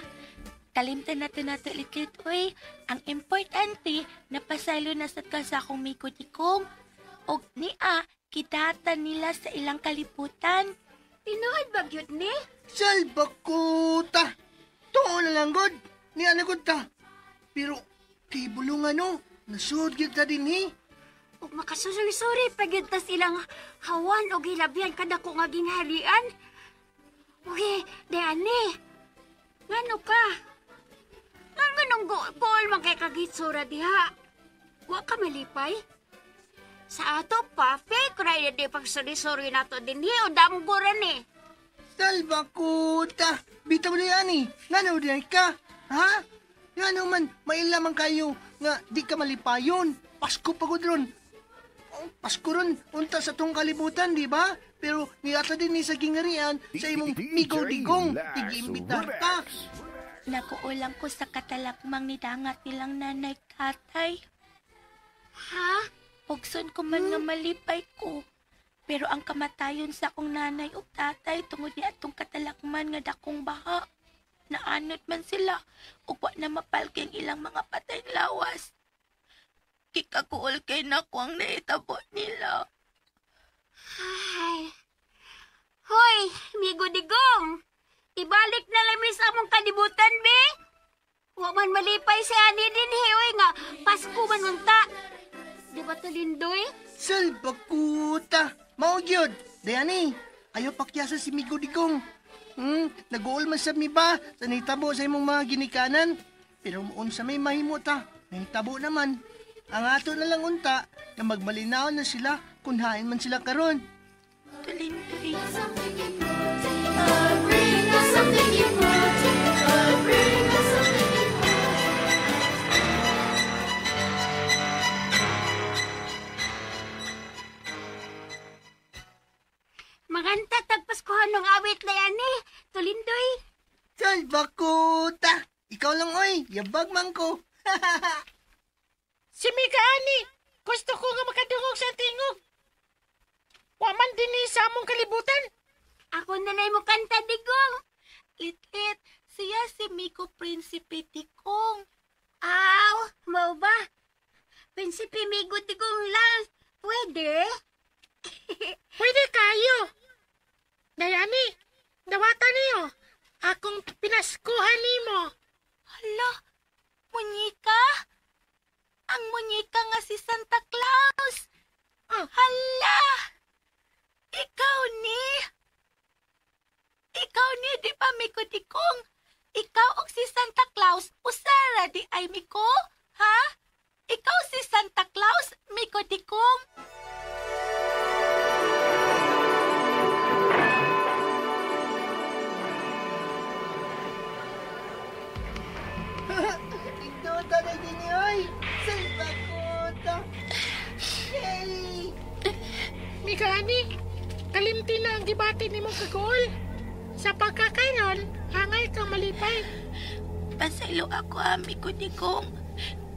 Kalimtan nato nato likit, oy. Ang importante, napasaylo na sad ka sa akong mikutikong. Og niya, kidatan nila sa ilang kaliputan. Tinuod ba gyud ni? Salbakuta! Tuo na lang, God. Ni ano, God, ta. Pero, Kay bulungan no, nasuod gyud ta dinhi. Ug makasuri-suri pa gyud tas ilang hawan og hilabyan kadako nga gingharian. Uy, Dani. Ngano ka? Nganong gool man kay kagitsura diha? Wa ka malipay? Sa ato pa, fake ra di pagsuri-suri nato dinhi o damgo ra ni. Salba kuta. Bitaw ni ani. Ngano di ka? Ha? Ngano man maila man kayo nga di ka malipayon. Pasko pa gud ron. Oh, Pasko ron unta sa tong kalibutan, di ba? Pero niata din ni sa gingarian sa imong Migo Digong, tigiimbitar ka. Nakuulang ko sa katalakmang nidangat nilang nanay katay. Ha? Pugson ko man nga malipay ko. Pero ang kamatayon sa akong nanay ug tatay tungod ni atong katalakman nga dakong baha. Naanod man sila ug wa na mapalki ang ilang mga patay lawas. Kikakuol kay nako ang nahitabo nila. Ay. Hoy, Migo Digong. Ibalik na lang mi sa among kalibutan, be. Wa man malipay si ani dinhi, oy nga Pasko man unta. Di ba to, Lindoy? Salba kuta. Mao gyud. Dayani, ayo pakyasa si Migo Digong. Nag-uol man sa mi ba sa nahitabo sa imong mga ginikanan. Pero unsa may mahimo ta, nahitabo naman. Ang ato na lang unta na magmalinaw na sila kung hain man sila karon. Tulindoy. Maganta tag Paskuhan ng awit na yan eh. Tulindoy. Salba kuta. Ikaw lang oy, yabag man ko. Si Mika ani, gusto ko nga makadungog sa tingog. Wa man dinhi sa among kalibutan. Ako na lang mo kanta, Digong. Litlit, siya si Miko Prinsipe Tikong. Aw, mau ba? Prinsipe Migo Digong lang. Pwede? Pwede kayo. Dayani, dawata niyo. Akong pinaskuhan nimo. Hala, munyika? Ang munyika nga si Santa Claus. Oh. Hala! Ikaw ni? Ikaw ni, di ba, Miko Digong? Ikaw og si Santa Claus, usara di ay Miko? Ha? Ikaw si Santa Claus, Miko Digong? Indota na din oy. Salba kuta. Yay! Mika ani, kalimti na ang gibati nimong kagool. Sa pagkakaron, angay kang malipay. Pasaylo ako, Miko Digong.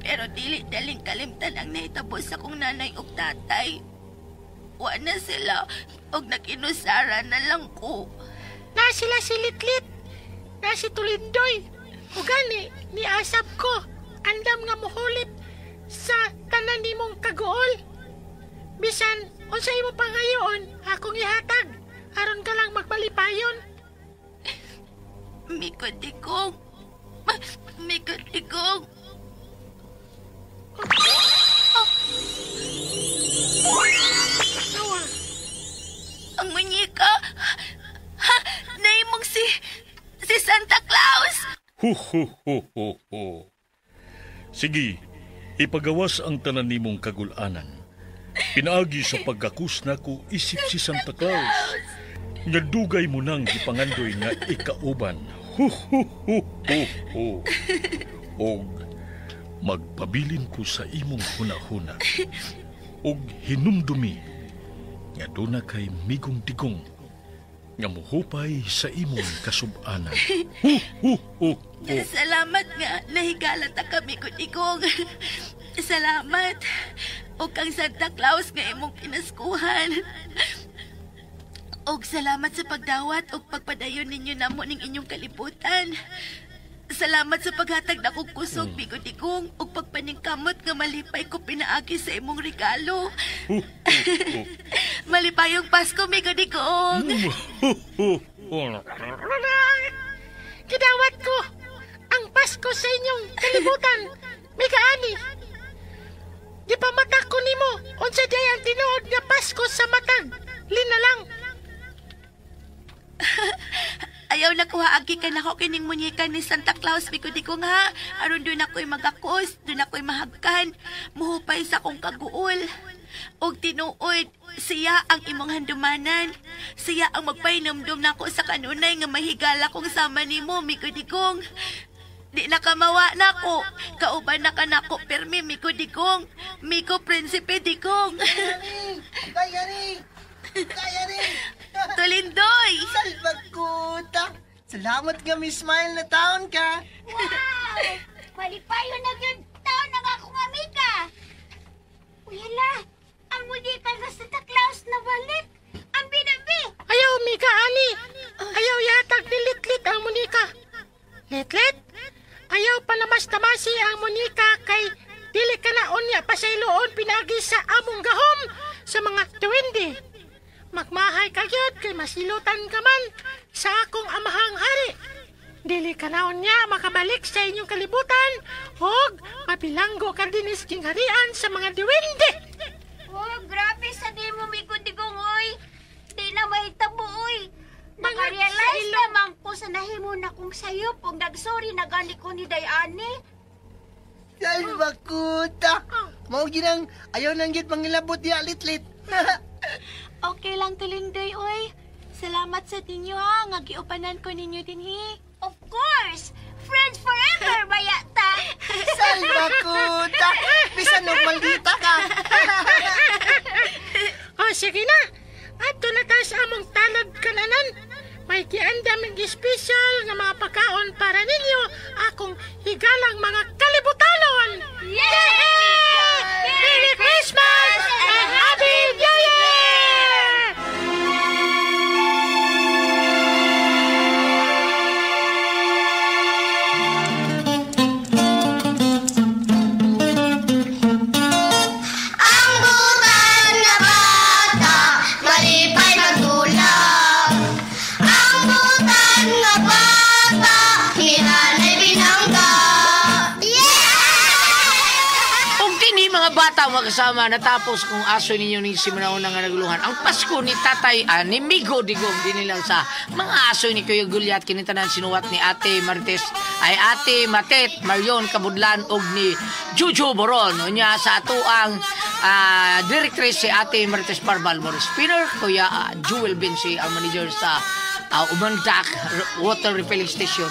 Pero dili daling kalimtan ang nahitabo sa kong nanay ug tatay. Wa na sila og nakinusara na lang ko. Na sila si Litlit, na si Tulindoy. O gani, niasap ko, andam nga muhulip sa tanan nimong kagool. Bisan, unsa imo pangayoon, akong ihatag, aron ka lang magmalipayon. Miko Digong. Miko Digong. Awa, Ang munyika. Ha, naimong si Santa Claus. Ho, ho, ho, ho, ho. Sige, ipagawas ang tanan nimong kagulanan. Pinaagi sa paggakus nako isip si Santa Claus. Nga dugay mo nang gipangandoy nga ikauban. Ho, ho, ho, ho, ho. Og magpabilin ko sa imong hunahuna. Og hinumdumi nga duna kay Migong Digong nga muhupay sa imong kasub-anan. Ho, ho, ho, ho. Salamat nga nahigala ta kami ko Digong. Salamat. O kang Santa Claus nga imong pinaskuhan. Og salamat sa pagdawat og pagpadayon ninyo namo ning inyong kalibutan. Salamat sa paghatag nakong kusog, Migo Digong, ug pagpaningkamot nga malipay ko pinaagi sa imong regalo. Malipayong Pasko, Migo Digong. Gidawat ko ang Pasko sa inyong kalibutan. Mika ani. Gipamata ko nimo unsa day ang tinuod nga Pasko sa matag linalang. Ayaw na kuha agi ka nako kining munyeka ni Santa Claus Migo Digong ha. Aron doon ako'y magakos, doon ako'y mahagkan. Muhupay sa akong kaguol. Og tinuod, siya ang imong handumanan. Siya ang magpahinumdum nako sa kanunay nga mahigala kong sama nimo, Migo Digong. Di na kamawa nako. Kauban na ka nako permi, Migo Digong. Migo Prinsipe Digong. Kaya ni! Kaya ni! Tulindoy! Salbakuta! Salamat nga may smile na taon ka! Wow! Malipayo na gyud taon ang akong amika. Uy, hala! Ang munyeka nga Santa Claus na balik! Ang binabi! Ayaw, Mika ani. Ayaw yatag ni Litlit ang munika. Litlit? Ayaw palamas-tamasi ang munika kay dili ka na unya pasayloon pinagi sa among gahom sa mga duwende. Magmahay ka gyud kay masilutan ka man sa akong amahang hari. Dili ka na unya makabalik sa inyong kalibutan og mabilanggo ka dinis gingharian sa mga duwende. Oh, grabe sa di mo, Migo Digong, oy. Di na mahitabo, oy. Nakarealize naman ko sa nahimo na kong sayop ug nagsorry na gani ko ni Dayane. Salbakuta! Mao ginang ayaw nang gyud mangilabot diha Litlit. Okay lang Tulindoy, oy. Salamat sa ninyo ha, nga giupanan ko ninyo dinhi. Of course! Friends forever, bayata! Salbakuta! Bisan og maldita ka. O, sige na. Adto na ta sa among talad kananan. May giandam ang espesyal nga mga pagkaon para ninyo akong higalang mga kalibutanon. Yay! Merry Christmas and Happy New Year! Ang butan nga bata, malipay magdulap. Ang butan nga bata, hinanay binangga. Ug kini mga bata mga kasama natapos kung aso ninyo ni simula nga naguluhan. Ang Pasko ni Tatay ni Migo Digong dinhi lang sa mga aso ni Kuya Gulyat kini tanan sinuwat ni Ate Marites ay Ate Matet Marion Kabudlan ug ni Juju Boron. Unya sa atoang directress si Ate Marites Parval Morris Spinner, Kuya Jewel Vinci ang manager sa Umandak Water Refilling Station.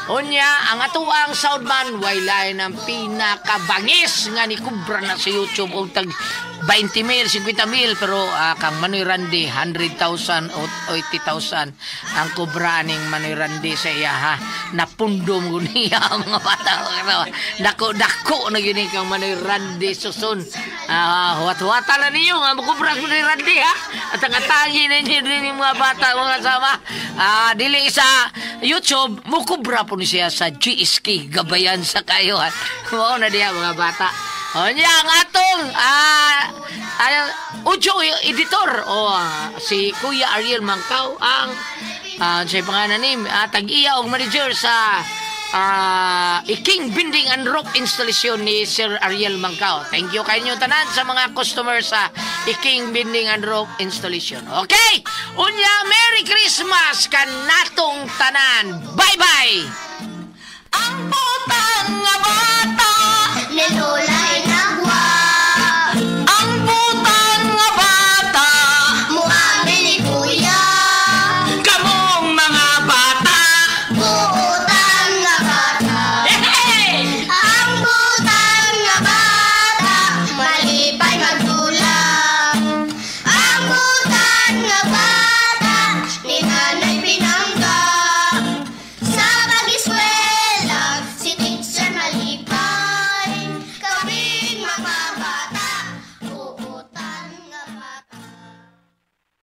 Unya, ang atuang soundman way lain ang pinakabangis nga ni kubra na sa YouTube og tag 20 mil, 50 mil, pero kang Manoy Randy 100,000 o 80,000 ang kubra ning Manoy Randy sa iya ha. Napundo mo niya ang mga bata. Dako dako na gyud ni kang Manoy Randy susun. Huwat-huwata na ninyo nga mukubra sa Manoy Randy ha. At ang atangi ninyo din yung mga bata mga sama. Dili sa YouTube, mukubra po ni siya sa GSK, gabayan sa kayo ha. Mao na diha mga bata. O niya ang atong audio editor o si Kuya Ariel Mangkaw ang sa pangalan ni tag-iya og manager sa Iking Binding and Rope Installation ni Sir Ariel Mangkaw. Thank you kayo tanan sa mga customer sa Iking Binding and Rope Installation. Okay! Unya, Merry Christmas kanatong tanan. Bye-bye! Ang putang nga bata ni Lola.